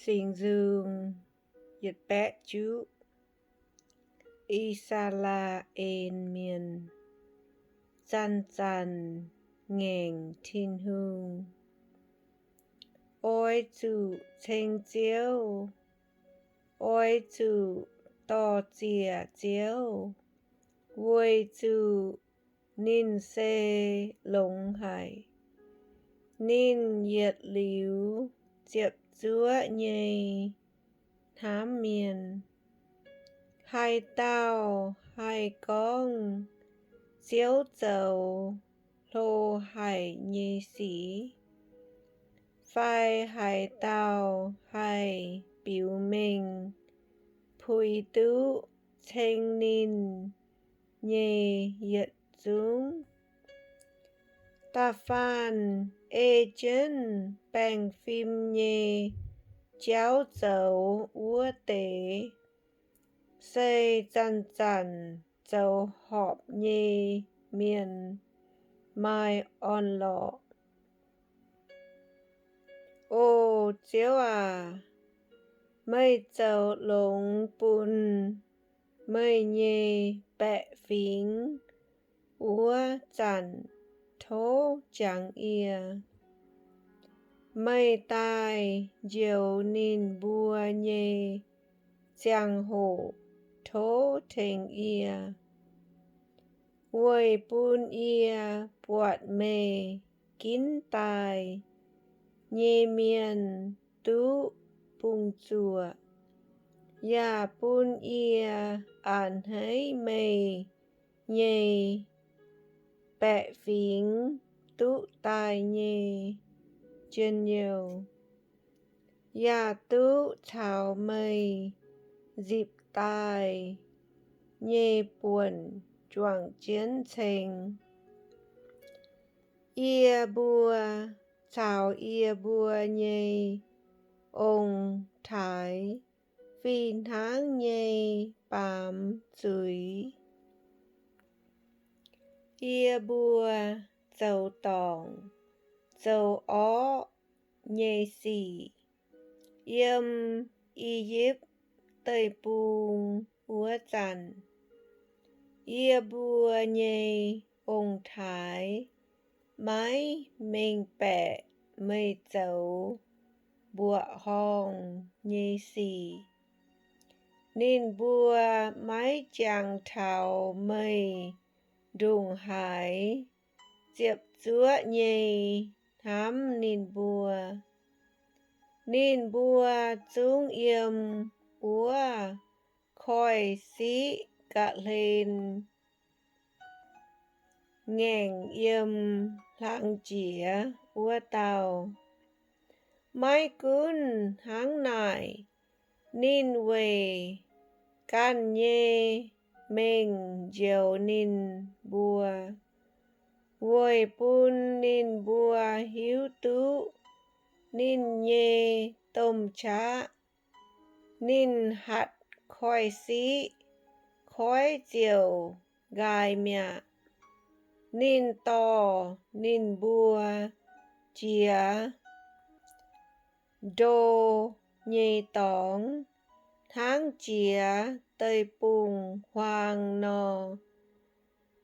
Singx Nzung yietc baeqv juqv. I^saa^laa^en Mienh zanc-zanc ngaengc Tin-Hungh. Oix zuqc ceng Ziouv, oix zuqc dor-ziec Ziouv, weic zuqc ninh se longx haic. Ninh yietc liuz ziepc zuoqv nyei hnamv mienh. Haaix dauh haih gorngv Ziouv zoux hlo haic nyei sic? Fai haaix dauh haih biux mengh puix duqv ceng ninh nyei yietc zungv? Da'faanh ei jienv baengh fim nyei jauv zoux wuov deix, se zanc-zanc zoux horpc nyei mienh maaih orn-lorqc. O Ziouv aac, meih zoux longx bun meih nyei baeqc fingx wuov zanc tov jangx yie. Meih daaih njoux ninh mbuo nyei ziangh hoc tov tengx yie, weic bun yie buatc meih ginv daaih nyei mienh duqv bungx-zuoqc, yaac bun yie a'hneiv meih nyei baeqc fingx duqv daaih nyei njien-youh, yaac duqv caux meih nzipc daaih nyei buonc juangc jienv ceng. Yie mbuo caux yie mbuo nyei ong-taaix fih hnangv nyei baamz zuiz. Yie mbuo zoux dorngc zoux orqv nyei sic yiem I^yipv Deic-Bung wuov zanc, yie mbuo nyei ong-taaix maiv mengh baeqc meih zoux mbuoqc horngh nyei sic. Ninh mbuo maiv jangx taux meih ndongc haaix ziepc zuoqv nyei hnamv ninh mbuo. Ninh mbuo zungv yiem wuov koiv-siqv ga'hlen ngaengc yiem hlang jiex wuov dauh. Maiv gunv hnangv naaic, ninh weic ganh nyei mengh njoux ninh mbuo, weic bun ninh mbuo hiuv duqv ninh nyei domh qaqv. Ninh hatc koiv-siqv, koiv ziouc nqaai mi'aqv. Ninh dorh ninh mbuo jiex ndo nyei dorngx hnangv jiex deic-bung-huaang nor.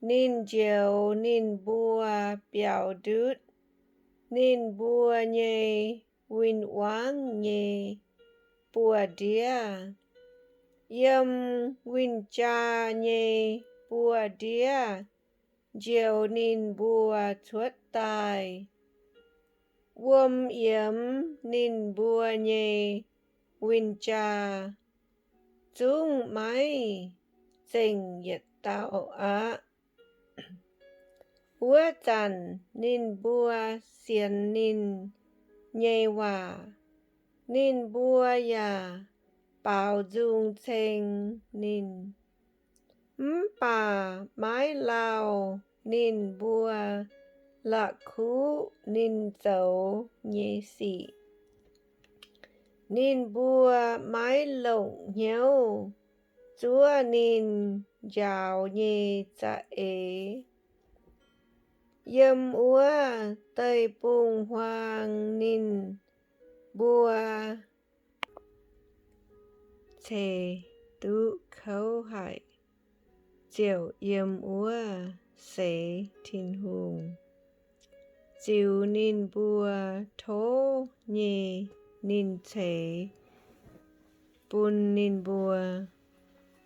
Ninh njoux ninh mbuo biaux ndutv ninh mbuo nyei win-wangv nyei buoz-ndiev, yiem win-jaa nyei buoz-ndiev njoux ninh mbuo cuotv daaih. Wuom yiemx ninh mbuo nyei win-jaa zungv maiv zengc yietc dauh aqv. Wuov zanc ninh mbuo sienx ninh nyei waac, ninh mbuo yaac baaux nzung ceng ninh. Mv baac maiv lauh ninh mbuo la'kuqv ninh zoux nyei sic. Ninh mbuo maiv longc hnyouv zuov ninh njaaux nyei za'eix. Yiem wuov deic-bung-huaang ninh mbuo Atc^te duqv kouv haic, ziouc yiem wuov seix Tin-Hungh, ziux ninh mbuo tov nyei ninh ceix bun ninh mbuo,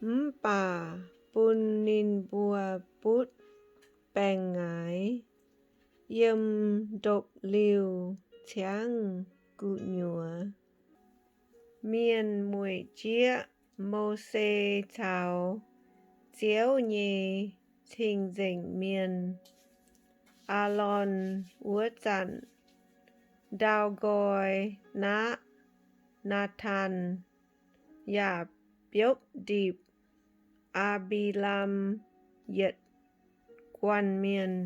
mv baac bun ninh mbuo butv baengc ngaaix yiem ndopv-liuh ciangv gu'nyuoz. Mienh mueic jieqv Mose caux Ziouv nyei cing-nzengc mienh, Aalon, wuov zanc, ndau nqoi naqv Naatan, yaac biopv ndipc Aa^mbi^lam yietc guanh mienh,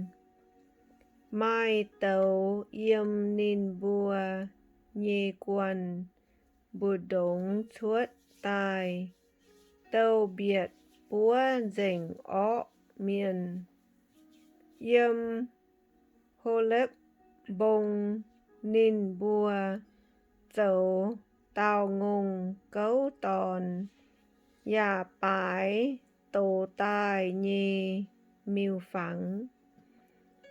maaih douz yiem ninh mbuo nyei guanh mbu'ndongx cuotv daaih, douz-mbietc buov nzengc orqv mienh. Yiem Holepv Mbong ninh mbuo zoux daauh ngongh gouv dorn, yaac baaix dox daaih nyei miuc-fangx.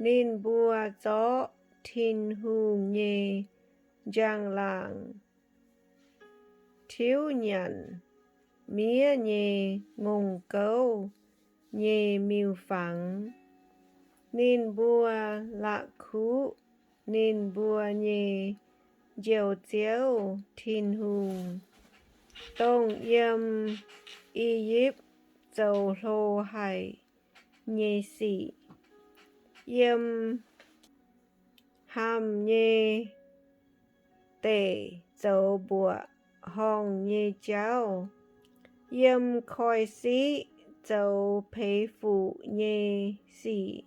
Ninh mbuo zorqv Tin-Hungh nyei njang-laangc tiuv nyanc miev nyei ngongh gouv nyei miuc-fangx. Ninh mbuo la'kuqv ninh mbuo nyei Njoux Ziouv Tin-Hungh, dongh yiem I^yipv zoux hlo haic nyei sic, yiem Hamh nyei deic zoux mbuoqc horngh nyei jauv, yiem Koiv-Siqv zoux peix fuqv nyei sic.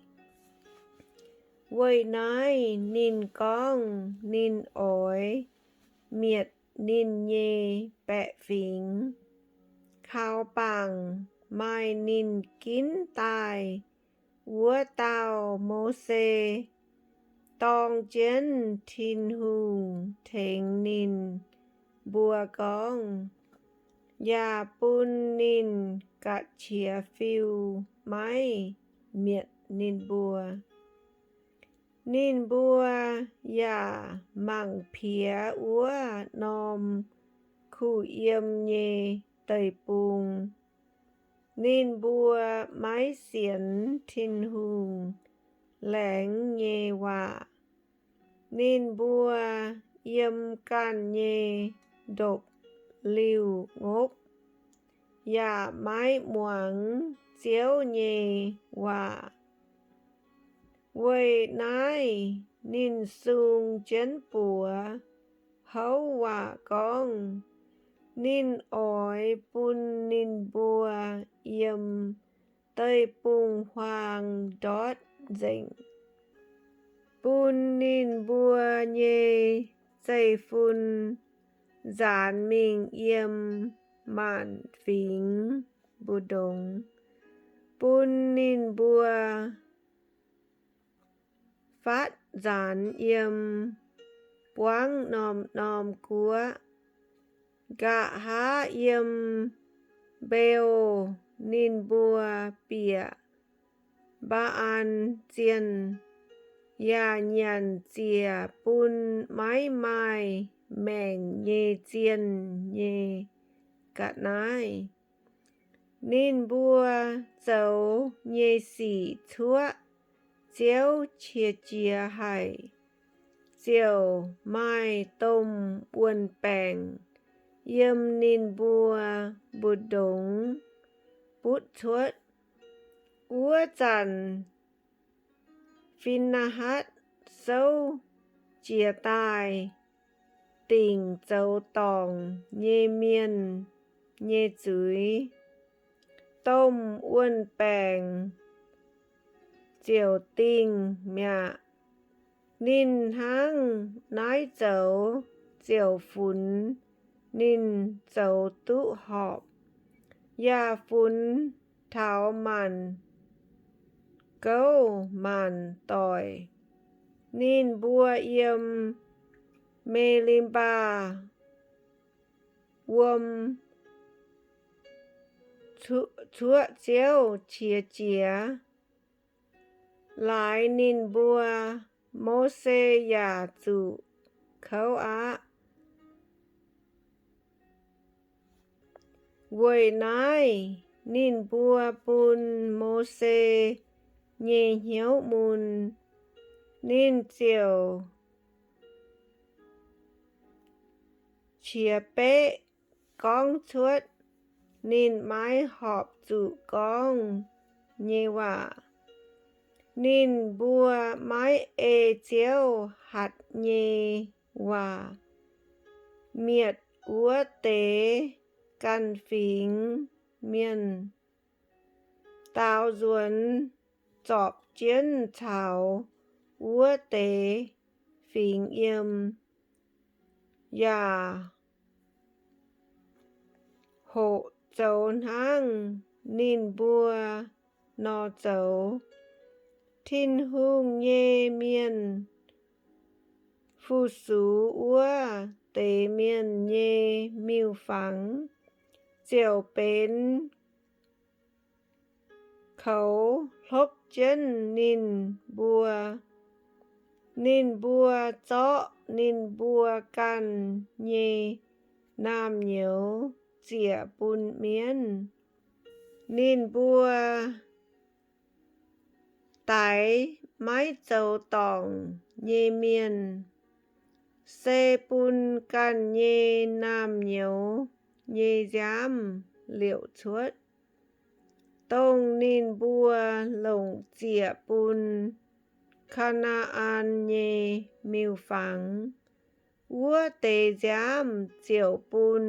Weic naaiv ninh gorngv ninh oix mietc ninh nyei baeqc fingx. Kaux bangc maaih ninh ginv daaih wuov dauh Mose dorng jienv Tin-Hungh tengx ninh mbuo gorngv, yaac bun ninh ga'qiex fiu maiv mietc ninh mbuo. Ninh mbuo yaac mangc piex wuov norm kuh yiem nyei deic-bung. Ninh mbuo maiv sienx Tin-Hungh laengz nyei waac. Ninh mbuo yiem ganh nyei ndopv-liuh-ngopv yaac maiv muangx Ziouv nyei waac. Weic naaiv ninh sung jienv buoz houv waac gorngv, ninh oix bun ninh mbuo yiem deic-bung-huaang ndortv nzengc, bun ninh mbuo nyei zeiv-fun nzaanx mingh yiem maanc fingx mbu'ndongx, bun ninh mbuo fatv nzaanx yiem buangv norm-norm guoqv. Nqa'haav yiem Mbeu ninh mbuo bieqc Mbaa^an Zienh, yaac nyanc ziec bun maiv maaih maengc nyei zienh nyei ga'naaiv. Ninh mbuo zoux nyei sic cuoqv Ziouv qiex jiez haic, ziouc maaih domh wuon-baengc yiem ninh mbuo mbu'ndongx butv cuotv. Wuov zanc Fin^ne^hatv souv jiez daaih dingc zoux dorngc nyei mienh nyei zuiz, domh wuon-baengx ziouc dingh mi'aqv. Ninh hnangv naaiv zoux ziouc funx ninh zoux duqv horpc, yaac funx taux maanc gouv maanc doic. Ninh mbuo yiem Me^li^mbaa Wuom cuoqv Ziouv qiex jiez. Laaix ninh mbuo, Mose yaac zuqc kouv aqv. Weic naaiv ninh mbuo bun Mose nyei hnyouv mun, ninh ziouc qiex beqv gorngv cuotv ninh maiv horpc zuqc gorngv nyei waac. Ninh mbuo maiv ei Ziouv hatc nyei waac, mietc wuov deix ganh fingx mienh, daaux nzuonx zorpc jienv caux wuov deix fingx yiem, yaac hoqc zoux hnangv ninh mbuo nor zoux. Tin-Hungh nyei mienh fu-sux wuov deix mienh nyei miuc-fangx ziouc benx koux hlopv jienv ninh mbuo. Ninh mbuo zorqv ninh mbuo ganh nyei naamh nyouz ziec bun mienv. Ninh mbuo daix maiv zoux dorngc nyei mienh, se bun ganh nyei naamh nyouz nyei nziaamv liouc cuotv, dongh ninh mbuo longc ziec bun Kaa^naa^an nyei miuc-fangx. Wuov deix nziaamv ziouc bun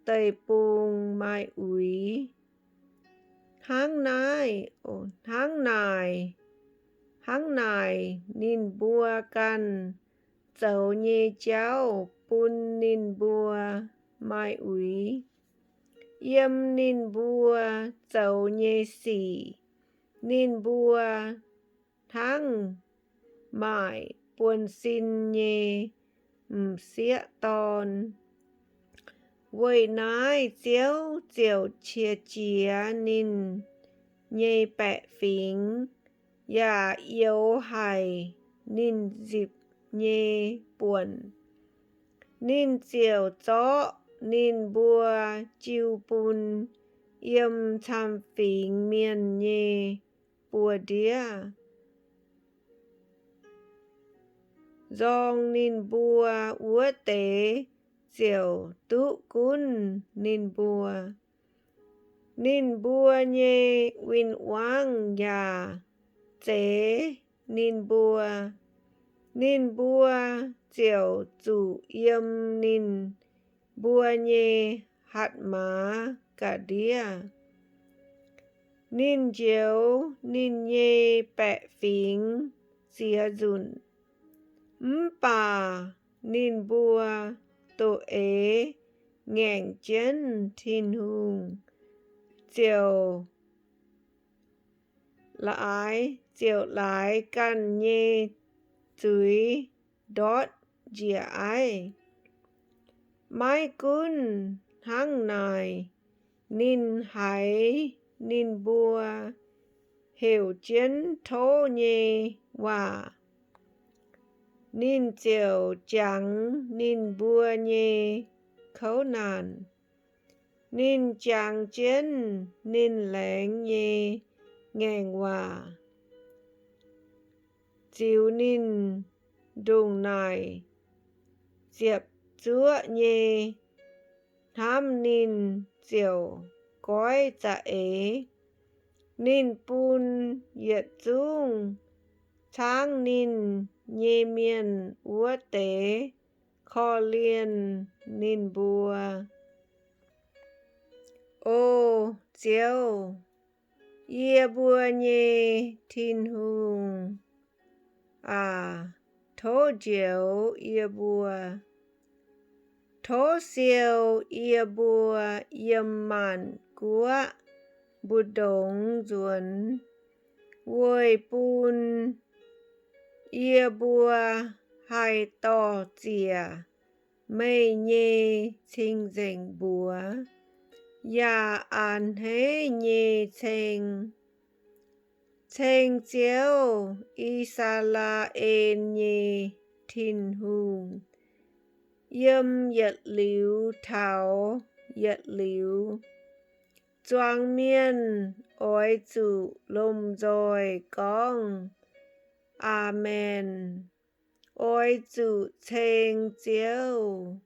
deic-bung maaih uix. Hnangv naaiv, hnangv naaic, hnangv naaic ninh mbuo ganh zoux nyei jauv bun ninh mbuo maaih uix. Yiem ninh mbuo zoux nyei sic, ninh mbuo hnangv maaic buonv-sin nyei m'sieqv dorn. Weic naaiv Ziouv ziouc qiex jiez ninh nyei baeqc fingx, yaac youx haic ninh nzipc nyei buonc. Ninh ziouc zorqv ninh mbuo jiu bun yiem camv-fingx mienh nyei buoz-ndiev, nzorng ninh mbuo wuov deix ziouc duqv gunv ninh mbuo. Ninh mbuo nyei win-wangv yaac zeix ninh mbuo. Ninh mbuo ziouc zuqc yiem ninh mbuo nyei hatc maaz ga'ndiev. Ninh njoux ninh nyei baeqc fingx ziex nzunc, mv baac ninh mbuo doqc eix ngaengc jienv Tin-Hungh, ziouc laaix, ziouc laaix ganh nyei zuiz ndortv njiec aiv. Maiv gunv hnangv naaic, ninh haiz ninh mbuo heuc jienv tov nyei waac. Ninh ziouc jangx ninh mbuo nyei kouv naanc. Ninh jangx jienv ninh laengz nyei ngaengc waac ziux ninh ndongc naaic ziepc zuoqv nyei hnamv ninh ziouc goiv za'eix. Ninh bun yietc zungv caangv ninh nyei mienh wuov deix korv-lienh ninh mbuo. O Ziouv, yie mbuo nyei Tin-Hungh aac, tov njoux yie mbuo. Tov siou yie mbuo yiem maanc guoqv mbu'ndongx nzuonx, weic bun yie mbuo haih dor-ziec meih nyei cing-nzengc mbuox. yaac a'hneiv nyei ceng. Ceng Ziouv, I^saa^laa^en nyei Tin-Hungh, yiem yietc liuz taux yietc liuz. Zuangx mienh oix zuqc lomh nzoih gorngv, Aamen. Oix zuqc ceng Ziouv.